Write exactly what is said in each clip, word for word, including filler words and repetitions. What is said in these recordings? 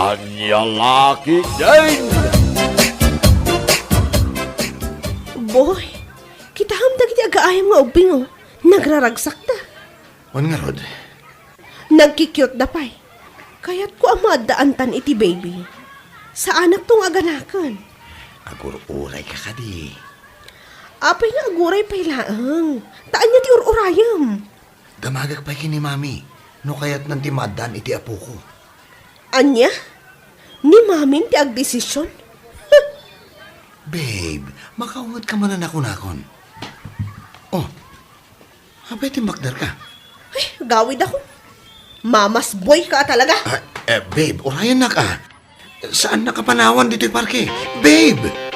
Ania la ketdin? Boy, kitaem dagiti agaayam nga ubbing, o. Nagraragsakda. Wen ngarud? Nagki-cute da pay. Kayatko a maaddaantan iti baby. Saanakto nga aganaken. Agur-urayka kadi. Apay nga aguray pay laeng? Ta ania ti ur-urayem? Damagek pay ken ni Mami no kayatnan ti maaddaan iti apoko. Ania? Ni Mamin ti agdesision? Babe, makaungetka manen a kunakon. Oh, apay ti makderka? Ay, gawidakon. Mamas boy ka talaga. Ah, eh, babe, urayennak, ah. Saannak a panawan ditoy parke? Babe!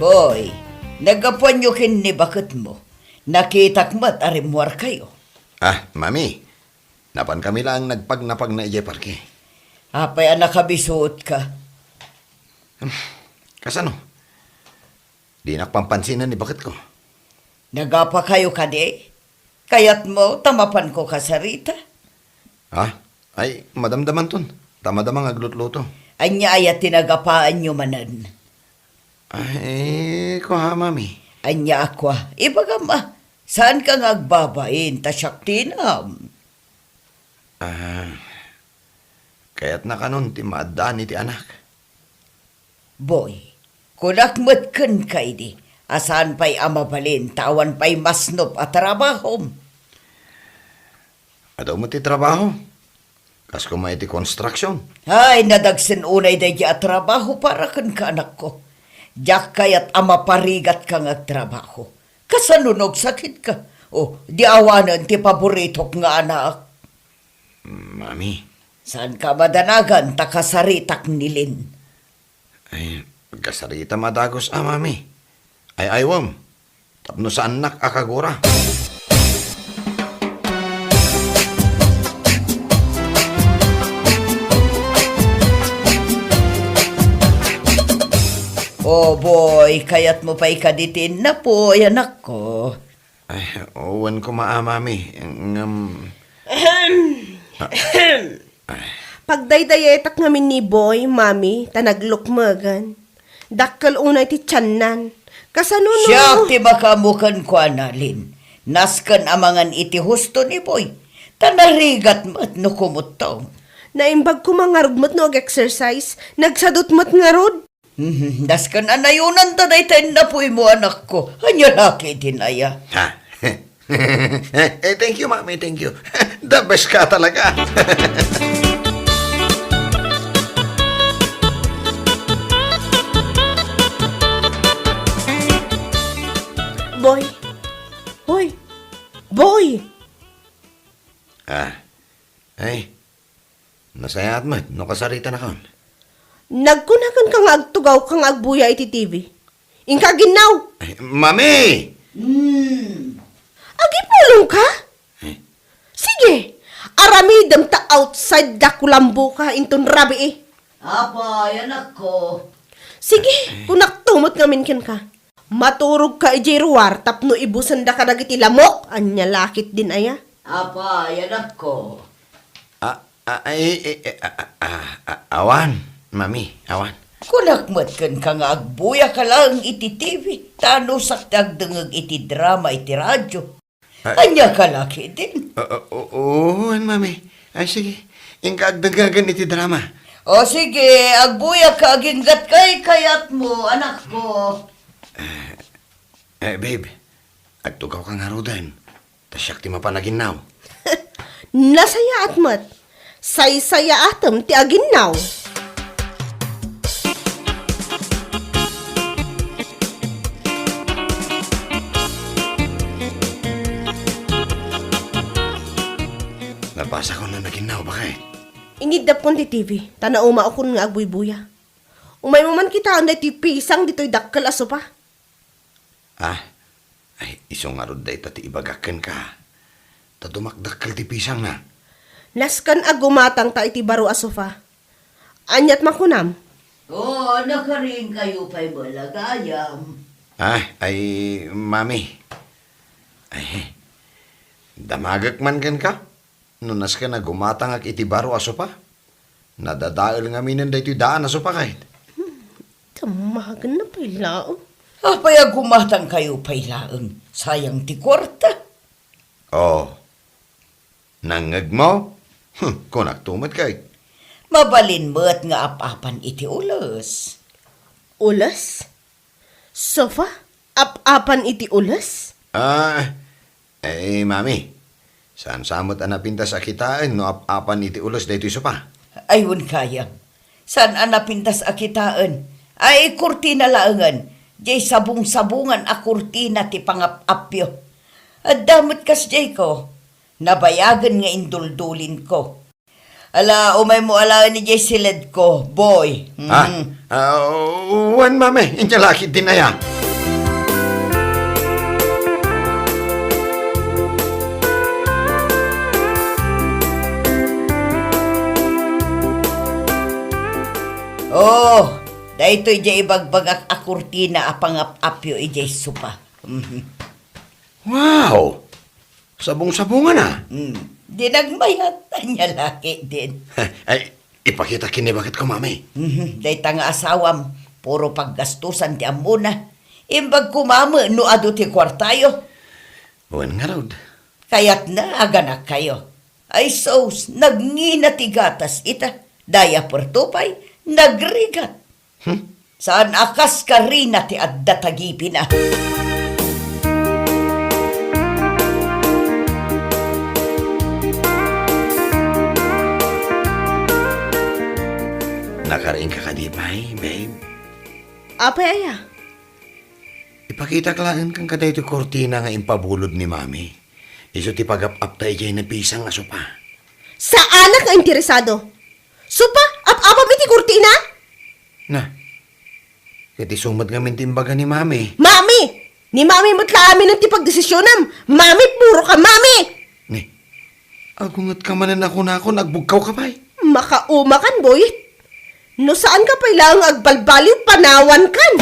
Boy, naggapuanyo ken ni baketmo. Nakitak met a rimmuarkayo. Ah, Mami, napankami laeng nagpagnapagna idiay parke. Apay a nakabisuotka? Hmm, kasano? Dinak pampansinen ni baketko. Nagapakayo kadi? Kayatmo ta mapanko kasarita? Ha? Ay, madamdamanton. Ta madama nga aglutluto. Ania aya ti nagapaanyo manen? Ay, kua, Mami. Ania a kua? Ibagam, a. Saanka nga agbabain, ta siak ti inam. Ah, kayatna kanon ti maaddaan iti anak. Boy, kunak met kenka idi a saan pay a mabalin ta awan pay masnop a trabahom. Adu met ti trabaho. Kas koma iti construction. Ay, nadagsen unay daydi a trabaho para kenka, anakko. Diak kayat a maparigatka nga agtrabaho. Kasano no agsakitka? O, di awanen ti paboritok nga anak. Mami. Saanka madanagan ta kasaritak ni Lin? Ay, agkasaritam a dagus a, Mami. Ay-aywem, tapno saannak a kagura. O, Boy, kayatmo pay kadi ti innapuy, anakko? Ay, wen koma a, Mami. Ngem... Ahem. Ah. Ahem. Pagdaydayetak ngamin ni Boy, Mami, ta naglukmegen. Dakkel unay ti tiannan. Kasano no... Siak ti makaammo kenkuana, Lin. Nasken a mangan iti husto ni Boy. Ta narigat met no kumutto. Naimbag koma ngarud met no ag-exercise. Nagsadut met ngarud. Mhm, nasken a nayonanta dayta innapuymo, anakko. Ania la ketdin aya? Ha? Eh, thank you, Mami, thank you. The best ka talaga. Boy. Hoy. Boy! Ah. Ay. Nasayaat met no kasaritanakon. Nagkunakenka nga agtugawka nga agbuya iti T V. Inka aginnaw! Ay, Mami! Hmm. Agipulongka? Eh? Sige, aramidem ta outside da kulamboka inton rabii. Apay, anakko. Sige, kunakto met ngamin kenka. Maturogka idiay ruar tapno ibusenda kadagiti lamok. Ania la ketdin aya? Apay, anakko. A, a, ay, ay, ay, a, a, a, a, awan, Mami, awan. Kunak met kenka nga agbuyaka laeng iti T V, ta anusak ti agdengngeg iti drama iti radio. Ah. Ania ka la ketdin? O, o, o, wen, Mami. Ay, sige. Inka agdengngegen iti drama. O, sige. Agbuyaka aginggatka kayatmo, anakko. Eh, eh, babe, agtugawka ngaruden. Ta siak ti mapan aginnaw. Nasayaat met. Saysayaatem ti aginnaw. Napasakon a naginnaw, baket. Iniddapkon ti T V, ta naumaokon nga agbuybuya. Umaymo man kitaen daytoy pisang ditoy dakkel a sopa. Ah, ay, isu ngarud dayta ti ibagak kenka. Ta dumakdakkel ti pisangna. Nasken a gumatangta iti baro a sofa. Aniat makunam? O, nakarinkayo pay met la gayam. Ah, ay, Mami. Ay, damagek man kenka. No nasken a gumatangak iti baro a sopa, nadadael ngaminen daytoy daan a sopa ket. Hmm, damagenna pay laeng. Apay a gumatangkayo pay laeng? Sayang ti kuarta. Oh, nangngegmo? Hmm, kunakto met ket. Mabalin met nga ap-apan iti ules. Ules? Sofa? Ap-apan iti ules? Ah, eh, Mami, saan sa met a napintas a kitaen no ap-apan iti ules daytoy sopa? Ay, wen gayam. Saan a napintas a kitaen? Ay, kurtina laengen. Diay sabong-sabongan a kurtina ti pangap-apyo. Adda met kasdiayko. Nabayagen nga induldulinko. Ala, umaymo alaen idiay siledko, boy. Ah, mhm. Ah, wen, Mami, inya la ketdin aya. Oh, daytoy diay ibagbagak a kurtina a pangap-apyo idiay sopa. Mhm. Wow! Sabong-sabongan a. Hmm. Di nagmayat, ania la ketdin. Ay, ipakita ken ni baketko, Mami. Mhm. Dayta nga asawam, puro paggastusan ti ammona. Imbag koma met no adu ti kuartayo. Wen ngarud. Kayatna a ganakkayo. Ay sus, nagngina ti gatas ita. Diaperto pay, nagrigat. Hmm? Saan a kas karina ti adda tagipina. Nakarinka kadi pay, babe? Apay aya? Ipakitak laeng kenka daytoy kurtina nga impabulod ni Mami. Isu ti pagap-apta idiay napisang a sopa. Saanak nga interesado. Sopa, ap-apam iti kurtina? Na, ket isu met ngamin ti imbaga ni Mami. Mami! Ni Mami met la aminen ti pagdesisionem. Mami, puro ka Mami! Ni, agungetka manen a kunakon, agbugkawka pay. Makaumakan, boy. No saanka pay laeng agbalbaliw, panawankan.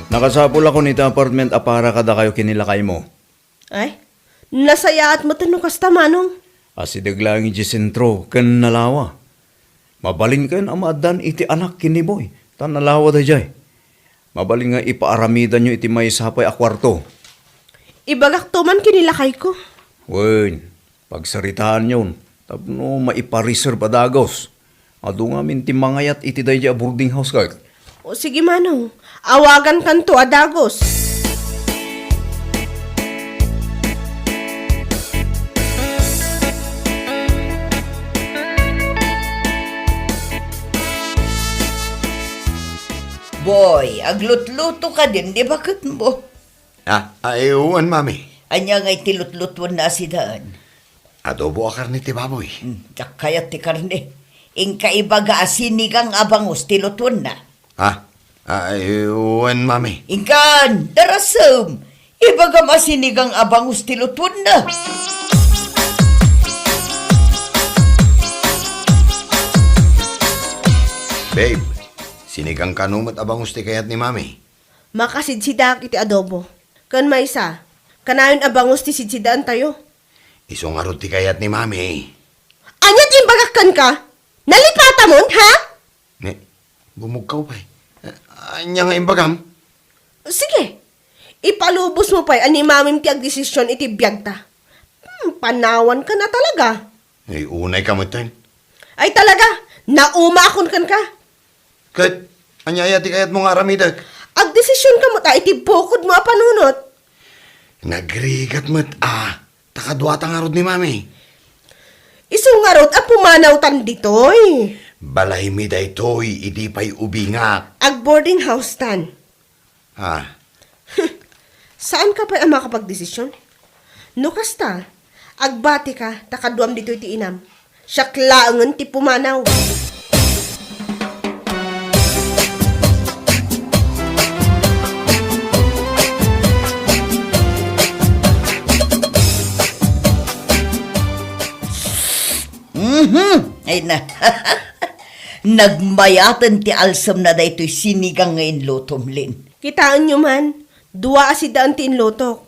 Nakasapulakon iti apartment a para kadakayo ken ni lakaymo. Ay, nasayaat met no kasta, Manong. Asideg laeng idiay sentro ken nalawa. Mabalinkayon a maaddan iti anak ken ni Boy, ta nalawa daydiay. Mabalin nga ipaaramidanyo iti maysa pay a kuarto. Ibagakto man ken ni lakayko. Wen, pagsaritaanyon tapno maipareserve a dagus. Adu ngamin ti mangayat iti daydiay a boarding house ket. O sige, Manong, awagankanto a dagus. Boy, aglutluto kadin ni baketmo? Ah, ay, wen, Mami. Ania ngay ti lutlutuenna a sidaen? Adobo a karne ti baboy. Hmm, diak kayat ti karne. Inka ibaga a sinigang a bangus ti lutuenna. Ah, ay, wen, Mami. Inkan, darasem. Ibagam a sinigang a bangus ti lutuenna. Babe, sinigang kano met a bangus ti kayat ni Mami? Makasidsidaak iti adobo. Ken maysa, kanayon a bangus ti sidsidaantayo. Isu ngarud ti kayat ni Mami. Ania ti imbagak kenka? Nalipatamon, ha? Ne, bumugkaw pay. Ania nga imbagam? Sige, ipalubosmo pay a ni Mamim ti agdesisyon iti biagta. Hmm, panawankan a talaga. Ay, unayka metten. Ay, talaga, naumaakon kenka. Ket, ania aya ti kayatmo nga aramidek? Agdesisionka met a iti bukodmo a panunot. Nagrigat met a, ta kaduata ngarud ni Mami. Isu ngarud a pumanawtan ditoy. Balaymi daytoy idi pay ubingak. Ag-boarding house tan. Ah. Saanka pay a makapagdesisyon? No kasta, agbatika ta kaduam ditoy ti inam. Siak laengen ti pumanaw. Mhm. Ay na. Nagmayaten ti alsemna daytoy sinigang nga inlutom, Lin. Kitaenyo man, dua a sidaan ti inlutok.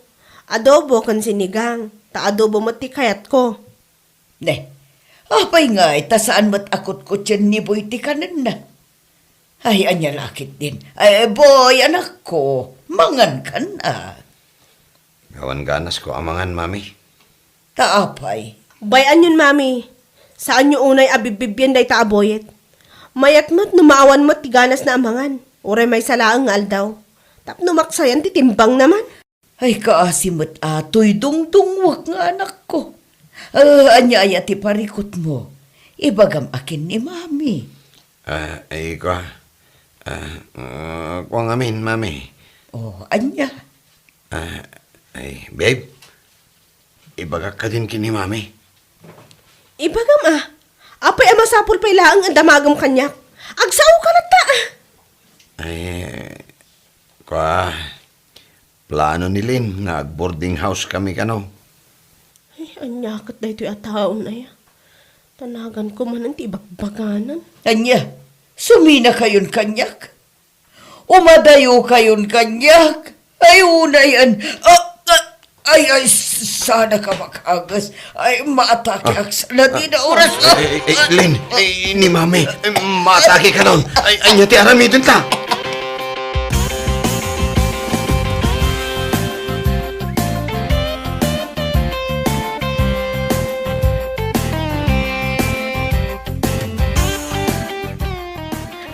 Adobo ken sinigang. Ta adobo met ti kayatko. Ne, apay ngay ta saan met a kutkutien ni Boy ti kanenna? Ay, ania la ketdin? Ay, Boy, anakko, mangan kan a. Awan ganasko a mangan, Mami. Ta apay? Bay-anyon, Mami. Saanyo unay a bibbibien dayta a Boyet. Mayat met no maawan met ti ganasna a mangan. Uray maysa laeng nga aldaw. Tapno maksayan ti timbangna man. Ay, kaasi met a toy dungdungwek nga anakko. Ah, ania aya ti parikutmo? Ibagam a ken ni Mami. Ah, ay, kua. Ah, ah, kua ngamin, Mami. Oh, ania? Ah, ay, babe. Ibagak kadin ken ni Mami. Ibagam a. Apay a masapul pay laeng a damagem kaniak? Agsao ka latta a. Ay, kua. Plano ni Lin nga ag-boarding house kami kano. Ay, ania ket daytoy a taon aya? Tanagan ko manen ti ibagbaganan. Ania? Suminakayon kaniak? Umadayokayon kaniak? Ay, unay, an-, ah, ah, ay, ay, s-, sana ka makaagis. Ay, maatake ak sa ladina oras. Ah, eh, eh, eh, Lin, eh, ni Mami, eh, matake ka nun. Ay, anya ti aramiden ta?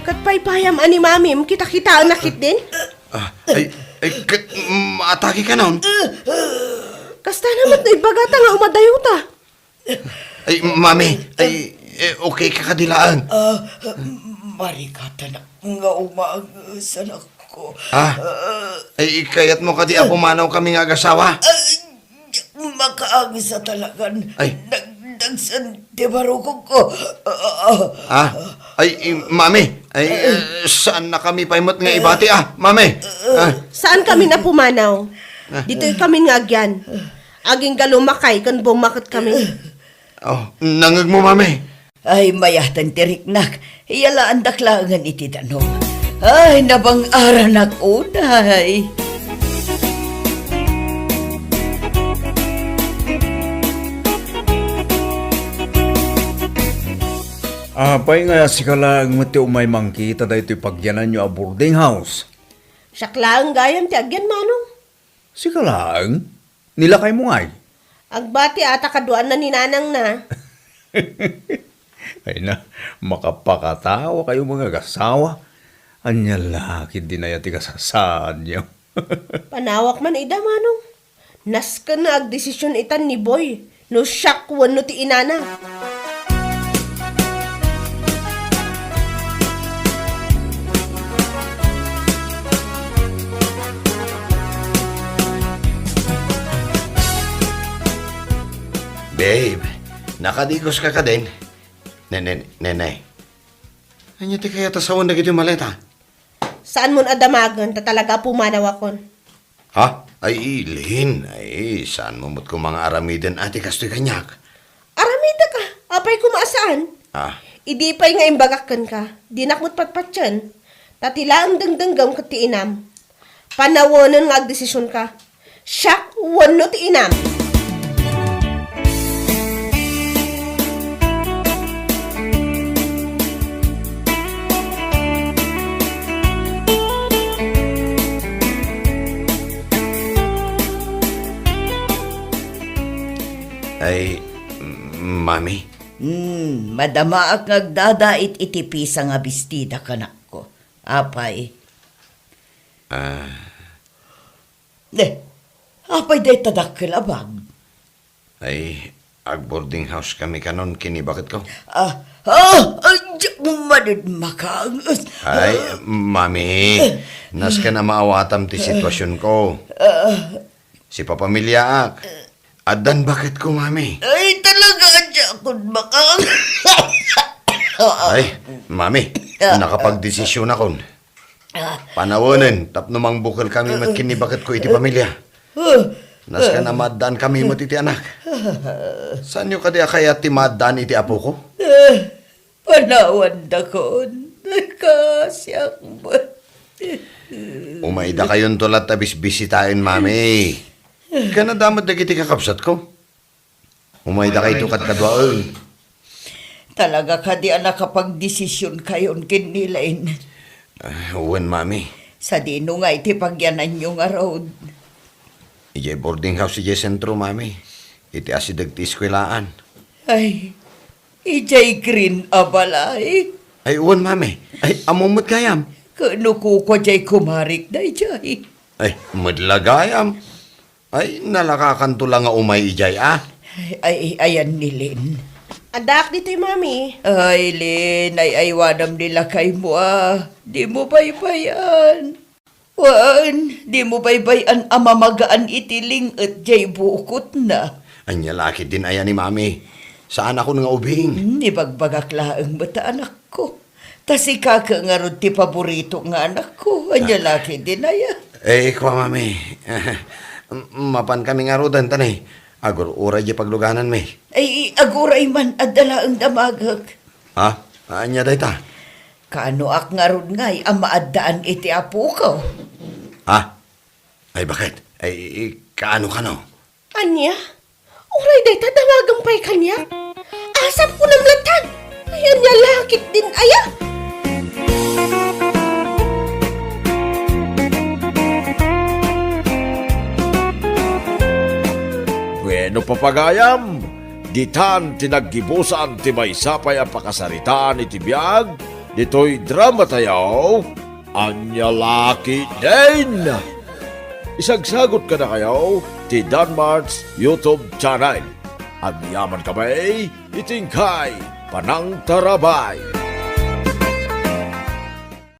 Ket paypayam a ni Mamim, kita-kitaenna ketdin? Ah, ay, ay, ket, mm, atake ka nun? Kasta na met no ibagata nga umadayota. Ay, Mami, ay, eh, okay ka kadi laeng? Ah, marigatan nga umaanges, anakko. Ah, ay, kayatmo kadi a pumanaw kami nga agasawa? Ay, makaanges a talagan. Ay. Nagdagsen ti barukogko. Ah, ah, ah. Ah, ay, i-, Mami, ay, eh, saan na kami pay met nga ibati, ah, Mami? Ah. Saan kami na pumanaw? Ah. Ditoy kami nga agyan. Agingga lumakay ken bummaket kami. Oh, nangegmo, Mami? Ay, mayaten ti riknak. Iyalaandak laengen iti danum. Ay, nabang-aranak unay. Apay nga sika laeng met ti umay mangkita daytoy pagyananyo a boarding house? Siak laeng gayam ti agyan, Manong. Sika laeng? Nilakaymo ngay? Agbati a ta kaduaanna ni nanangna. Ay na, makapakatawa kayo mga agasawa. Anya la ketdin aya ti kasasaadyo? Panawak man ida, Manong. Nasken nga agdesisyon itan ni Boy. No siak wenno ti inana. Babe, nakadigoska kadin? Ne-, ne-, Nenay. Ania ti kayat a sawen dagiti maleta? Saanmon a damagen ta talaga a pumanawakon. Ha? Ay, Lin, ay, saanmo met koma nga aramiden a ti kastoy kaniak? Aramidek a, apay koma a saan? Ah. Idi pay nga imbagak kenka, dinak met patpatien. Ta ti laeng dengdenggem ket ti inam. Panawenen nga agdesisionka. Siak wenno ti inam. Ay, Mami? Hmm, madamaak nga agdadait iti pisa nga bestida, kanakko. Apay? Ah. Ne, apay dayta dakkel a bag? Ay, ag-boarding house kami kanon ken ni baketko. Ah, ah, ay, diak manen makaanges. Ay, Mami, nasken a maawatam ti situasionko. Ah. Sipapamiliaak. Addan baketko, Mami. Ay, talaga, diakon makaanges. Ay, Mami, nakapagdesisyonakon. Ah. Panawenen tapno mangbukel kami met ken ni baketko iti pamilia. Ah. Nasken a maaddaan kami met iti anak. Saanyo kadi a kayat ti maaddaan iti apoko? Eh, panawandakon. Kasiak met. Umaydakayonto latta bisbisitaen, Mami. Ken adda met dagiti kakabsatko. Umaydakayto kadkaduaen. Talaga kadi a nakapagdesisionkayon ken ni Len? Ah, wen, Mami. Sadino ngay ti pagyananyo ngarud? Idiay boarding house idiay sentro, Mami. Iti asideg ti eskuelaan. Ay, idiay green a balay? Ay, wen, Mami. Ay, ammom met gayam. Ken no kukua diay kumarik daydiay? Ay, met la gayam. Ay, nalakakanto la nga umay idiay, a? Ay, ay, ayan ni Len. Addaak ditoy, Mami. Ay, Len, ay, aywanam ni lakaymo, a. Dimo baybay-an. Wen, dimo baybay-an a mamagaan iti ling-et diay bukotna. Ania la ketdin aya ni Mami? Saanakon nga ubing. Hmm, ibagbagak laeng met a anakko. Ta sika ket ngarud ti paborito nga anakko. Ania la ketdin aya? Eh, kua, Mami. Mapankami ngaruden, ta ne, agur-uray diay paglugananmi. Ay, aguray man, adda laeng damagek. Ha? Ania dayta? Kaanoak ngarud ngay a maaddaan iti apoko? Ha? Ay, baket? Ay, kaano, kano? Ania? Uray dayta damagem pay kaniak? Asam kunam lattan? Ay, ania la ketdin aya? Bueno, papagayam, ditan ti naggibusan ti maysa pay a pakasaritaan iti biag ditoy dramatayo, Ania la ketdin? Isagsagut kadakayo ti Danmart's YouTube channel. Agyamankami iti inkay panangtarabay.